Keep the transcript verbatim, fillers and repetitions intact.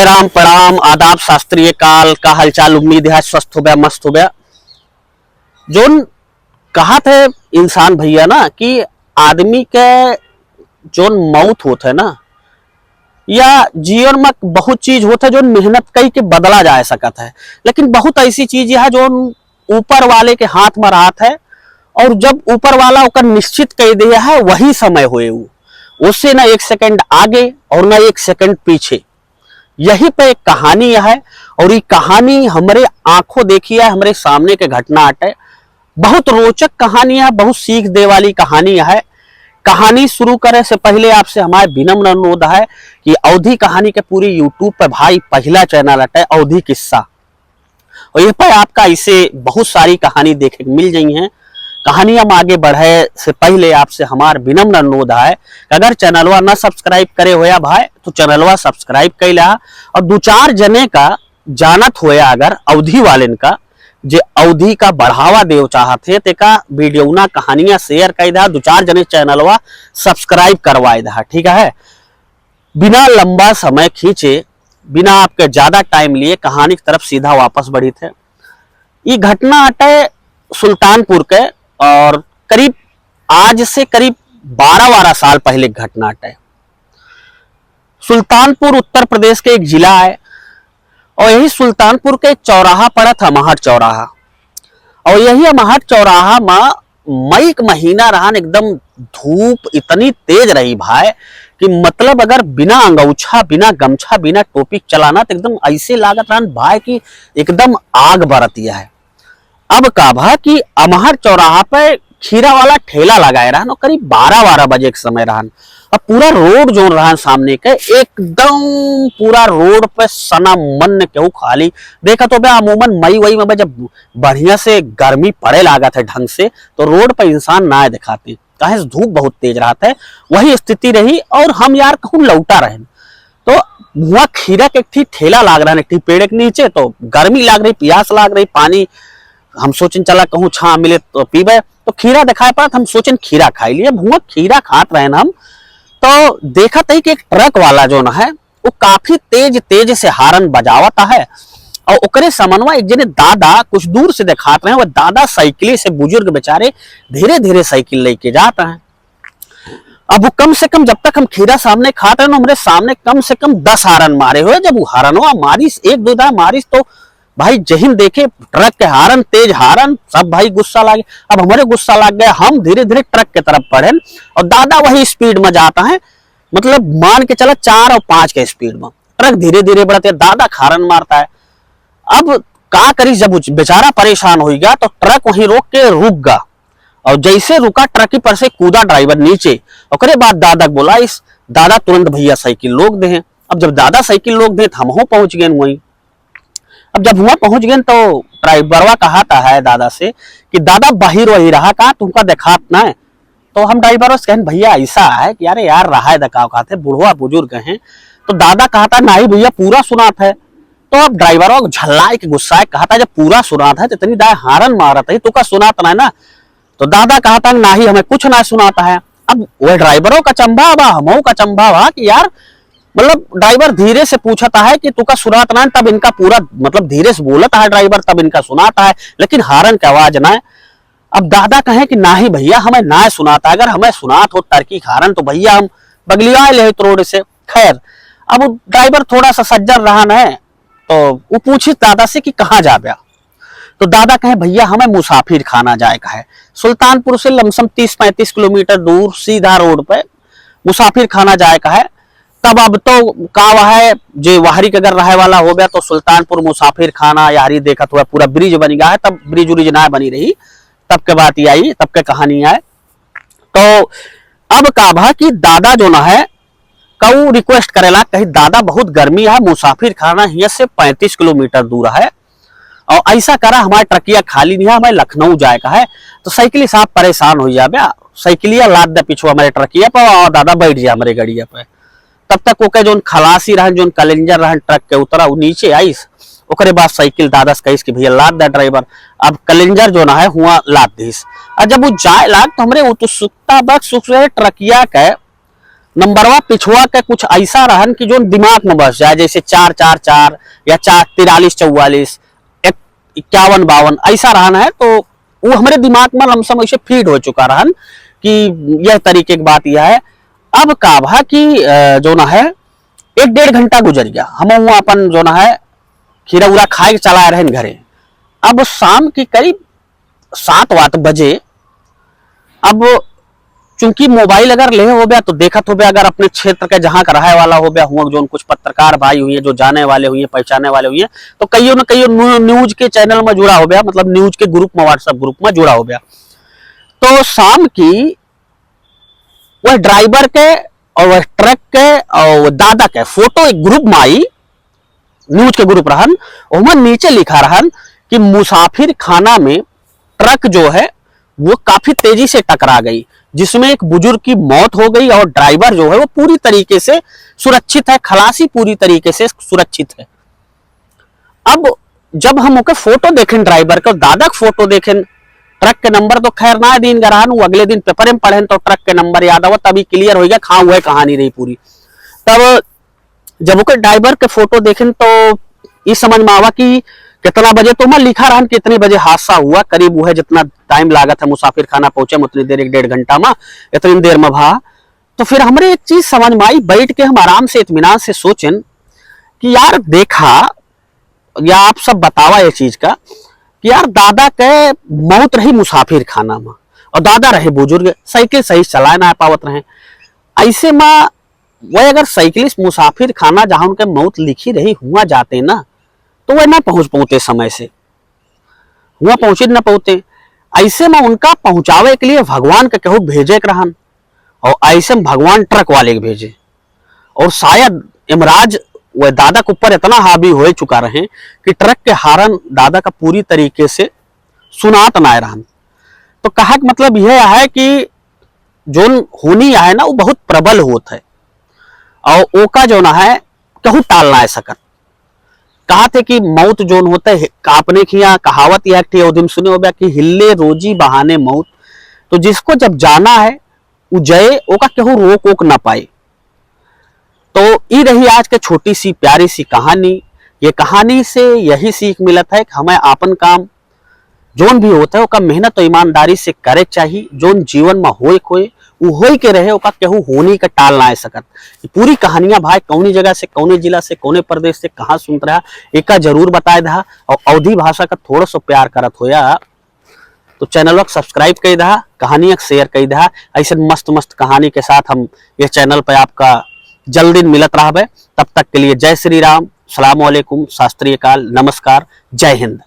राम, प्रणाम, आदाब, शास्त्रीय काल, का हालचाल? उम्मीद है स्वस्थ होबे, मस्त होबे। जोन कहत है इंसान भैया ना कि आदमी के जोन मौत होत है ना, या जीवन में बहुत चीज होत है जोन मेहनत कई के बदला जा सकत है, लेकिन बहुत ऐसी चीज है जोन ऊपर वाले के हाथ में रहत है, और जब ऊपर वाला ओकर निश्चित कई दे है, वही समय होए उ, उससे ना एक सेकंड आगे और ना एक सेकंड पीछे। यही पे एक कहानी है, और ये कहानी हमरे आंखों देखी है, हमरे सामने के घटना अटे। बहुत रोचक कहानी है, बहुत सीख दे वाली कहानी है। कहानी शुरू करे से पहले आपसे हमारे विनम्र अनुरोध है कि अवधी कहानी के पूरी YouTube पे भाई पहला चैनल अटे अवधी किस्सा, और ये पे आपका इसे बहुत सारी कहानी देखे के मिल जाई हैं। कहानी हम आगे बढ़े से पहले आपसे हमार विनम्र अनुरोध है कि अगर चैनलवा ना सब्सक्राइब करे होया भाई, तो चैनलवा सब्सक्राइब कर ला, और दो चार जने का जानत होया अगर अवधी वालेन का, जे अवधी का बढ़ावा देव चाहत है, तेका वीडियो ना कहानियां शेयर कर दा, दो चार जने चैनलवा सब्सक्राइब करवाए दा, ठीक है। बिना लंबा समय खींचे, बिना आपके ज्यादा टाइम लिए कहानी की तरफ सीधा वापस बढ़ी थे। ई घटना अटे सुल्तानपुर के, और करीब आज से करीब बारह बारह साल पहले की घटना अटे। सुल्तानपुर उत्तर प्रदेश के एक जिला है, और यही सुल्तानपुर के एक चौराहा पड़त है, अमहट चौराहा। और यही अमहट चौराहा में मई के महीना रहन, एकदम धूप इतनी तेज रही भाई कि मतलब अगर बिना अंगौछा, बिना गमछा, बिना टोपी के चलाना तो एकदम ऐसे लागत रहन भाई कि एकदम आग बरतिया है। अब का भा कि अमहट चौराहा पे खीरा वाला ठेला लगाए रहन, और करीब बारह बारह बजे के समय रहन। अब पूरा रोड जोन रहन सामने के, एकदम पूरा रोड पे सना मन केहू खाली। देखा तो बे अमूमन मई वई में बे जब बढ़िया से गर्मी पड़े लागत है ढंग से, तो रोड पे इंसान ना दिखाते, काहे से धूप बहुत तेज रहत है। वही स्थिति रही, और हम यार कहूँ लौटा रहे, तो हुआ खीरा के एक ठी ठेला लाग रहा है, एक ठी पेड़ के नीचे, तो गर्मी लाग रही, प्यास लाग रही, पानी हम सोचन चला कहूँ छाँ मिले तो पीबे, तो खीरा दिखाई पड़त, हम सोचन खीरा खाई लिए। हुआ खीरा खात रहे हम, तो देखत ही कि एक ट्रक वाला जो ना है, वो काफी तेज तेज से हारन बजावत है, और ओकरे समनवा एक जने दादा कुछ दूर से देखात रहे, वो दादा साइकिल से, बुजुर्ग बेचारे धीरे धीरे साइकिल लेके जात हैं। अब वो कम से कम, जब तक हम खीरा सामने खात रहे ना, हमरे सामने कम से कम दस हारन मारे हुए। जब वो हारनवा मारिस, एक दो दा मारिस, तो भाई जहिन देखे ट्रक के हारन, तेज हारन, सब भाई गुस्सा लागे। अब हमरे गुस्सा लाग गया, हम धीरे धीरे ट्रक के तरफ बढ़ेन, और दादा वही स्पीड में जाता है, मतलब मान के चला चार और पाँच के स्पीड में ट्रक धीरे धीरे बढ़ते, दादा खारन मारता है। अब का करी, जब उच-, बेचारा परेशान हो गया तो ट्रक वहीं रोक के रुक गया, और जैसे रुका ट्रक ही पर से कूदा ड्राइवर नीचे। ओकरे बाद दादा के बोला, इस दादा तुरंत भैया साइकिल रोक दे हैं। अब जब दादा साइकिल रोक दे तो हम हो पहुंच गए वहीं। अब जब हुआ पहुंच गए तो ड्राइवरवा कहता है दादा से कि दादा बाहिर वही रहा का, तुमका देखात ना है। तो हम ड्राइवर से कहन, भैया ऐसा है कि अरे यार रहा है दकाव कहते, बुढ़वा बुजुर्ग हैं। तो दादा कहता, नहीं भैया पूरा सुनात है। तो अब ड्राइवर झल्लाए के गुस्साए कहता, जब पूरा सुनात है तो इतनी दाए हारन मारत है, तो का सुनात ना है ना। तो दादा कहता, नाही हमें कुछ ना सुनाता है। अब वह ड्राइवरों का चंभा बा, हमहू का चंभा बा कि यार, मतलब ड्राइवर धीरे से पूछता है कि तुका सुनात ना है, तब इनका पूरा, मतलब धीरे से बोलता है ड्राइवर, तब इनका सुनाता है, लेकिन हारन के आवाज ना है। अब दादा कहे कि नाही भैया, हमें ना सुनाता, अगर हमें सुनात हो टर्की खारन तो भैया हम बगलिया ले तो रोड से। खैर, अब उ ड्राइवर थोड़ा सा सज्जन रहन है, तो वो पूछित दादा से कि कहाँ जाब्या। तो दादा कहे, भैया हमें मुसाफिर खाना जाए का है। सुल्तानपुर से लमसम तीस पैंतीस किलोमीटर दूर सीधा रोड पे मुसाफिर खाना जाए का है। तब अब तो का हुआ है, जे वहरी के अगर रहे वाला हो गया तो सुल्तानपुर मुसाफिर खाना यहरी देखत हुआ पूरा ब्रिज बन गया है, तब ब्रिज उरिज ना बनी रही, तब के बात ये आई, तब के कहानी आए। तो अब का भा कि दादा जो ना है, कऊ रिक्वेस्ट करेला, कही दादा बहुत गर्मी है, मुसाफिर खाना हियाँ से पैंतीस किलोमीटर दूर है, और ऐसा करा हमारे ट्रकिया खाली नहीं है, हमें लखनऊ जाए का है। तो साइकिल साहब परेशान हो जाबे, साइकिलिया लाद दे पीछू हमारे ट्रकिया पर, और दादा बैठ जाए हमारे गड़िया पे। तब तक ओके जोन खलासी रहन, जोन कलेंजर रहन ट्रक के, उतरा, उ नीचे आइस। ओकरे बाद साइकिल दादा से कहिस कि भैया लाद दे ड्राइवर। अब कलेंजर जो ना है हुआ लाद दिस। और जब वो जाए लाग तो हमरे उत्सुकता बस सुख से ट्रकिया के नंबरवा पिछवा के कुछ ऐसा रहन कि जोन दिमाग में बस जाए, जैसे चार चार चार या चार, तिरालीस चौवालीस, एक, इक्यावन बावन ऐसा रहन है, तो वो हमरे दिमाग में लमसम ऐसे फीड हो चुका रहन कि यह तरीके की बात यह है। अब का भा कि अ, जोन है, एक डेढ़ घंटा गुजर गया, हम हुआ अपन जोन है खीरा उरा खाए के चलाए रहन घरे। अब शाम की करीब सात वात बजे, अब चूंकि मोबाइल अगर लेहे होब्या तो देखत होब्या, अगर अपने क्षेत्र के जहाँ का रहे वाला होब्या, हुआ जोन कुछ पत्रकार भाई हुए, जो जाने वाले हुए, पहचाने वाले हुए, तो कहियो न कहियो न्यू-, न्यूज के चैनल में जुड़ा होब्या, मतलब न्यूज के ग्रुप में, WhatsApp ग्रुप में जुड़ा होब्या। तो शाम की वह ड्राइवर के और वह ट्रक के और वह दादा के फोटो एक ग्रुप में आई, न्यूज के ग्रुप रहन, ओहमा नीचे लिखा रहन कि मुसाफिर खाना में ट्रक जो है वो काफी तेजी से टकरा गई, जिसमें एक बुजुर्ग की मौत हो गई और ड्राइवर जो है वो पूरी तरीके से सुरक्षित है, खलासी पूरी तरीके से सुरक्षित है। अब जब हम ओके फोटो देखें, ड्राइवर के, दादा के फोटो देखें, ट्रक के नंबर तो खैर ना दिन गरान, वो अगले दिन पेपर में पढ़ें तो ट्रक के नंबर याद आवा, तभी क्लियर हो गया, हाँ वह कहानी रही पूरी। तब जब ओकर ड्राइवर के फोटो देखें तो ई समझ में आवा कि कितना बजे तो मैं लिखा रहन, कितने बजे हादसा हुआ, करीब वह जितना टाइम लागत है मुसाफिर खाना पहुंचे में, उतनी देर, एक डेढ़ घंटा में, इतनी देर में भा। तो फिर हमरे एक चीज समझ में आई, बैठ के हम आराम से इत्मीनान से सोचें कि यार देखा, या आप सब बतावा ये चीज का कि यार दादा के मौत रही मुसाफिर खाना में, और दादा रहे बुजुर्ग, साइकिल सही चलाए ना पावत रहे। ऐसे में वह अगर साइकिलिस्ट मुसाफिर खाना जहाँ उनके मौत लिखी रही हुआ जाते ना, तो वह ना पहुँच पाते समय से, हुआ पहुँचे ना पाते। ऐसे में उनका पहुँचावे के लिए भगवान के केहू भेजे के रहन, और ऐसे में भगवान ट्रक वाले के भेजे। और शायद यमराज वह दादा के ऊपर इतना हावी हो चुका रहे कि ट्रक के हारन दादा का पूरी तरीके से सुनात ना रहन। तो कहा के मतलब यह है कि जोन होनी है ना, वो बहुत प्रबल होत है, और ओका जो ना है, कहू टाल ना सकत। कहा थे कि मौत जोन होते है, आपने खिया कहावत यह एक ठे ओ दिन सुने होब्या कि "हिले रोजी बहाने मौत।" तो जिसको जब जाना है, उ जय, ओका केहू रोक ओक ना पाए। तो ई रही आज के छोटी सी प्यारी सी कहानी। ये कहानी से यही सीख मिलत है कि हमें आपन काम जोन भी होत है, ओका मेहनत और ईमानदारी से करे के चाही। जोन जीवन में होए के होए, उ होए के रहे, ओका केहू होनी के टाल ना सकत। ई पूरी कहानियां भाई कौनी जगह से, कौने जिला से, कौने प्रदेश से, कहाँ सुनत रहा, एका जरूर बताए दहा। और अवधी भाषा का थोड़ा सा प्यार करत होया तो चैनल को सब्सक्राइब कर दहा, कहानी को शेयर कर दहा। ऐसे मस्त मस्त कहानी के साथ हम ये चैनल पे आपका जल्दी मिलत रहबे। तब तक के लिए जय श्री राम, सलाम वालेकुम, शास्त्रीय काल, नमस्कार, जय हिंद।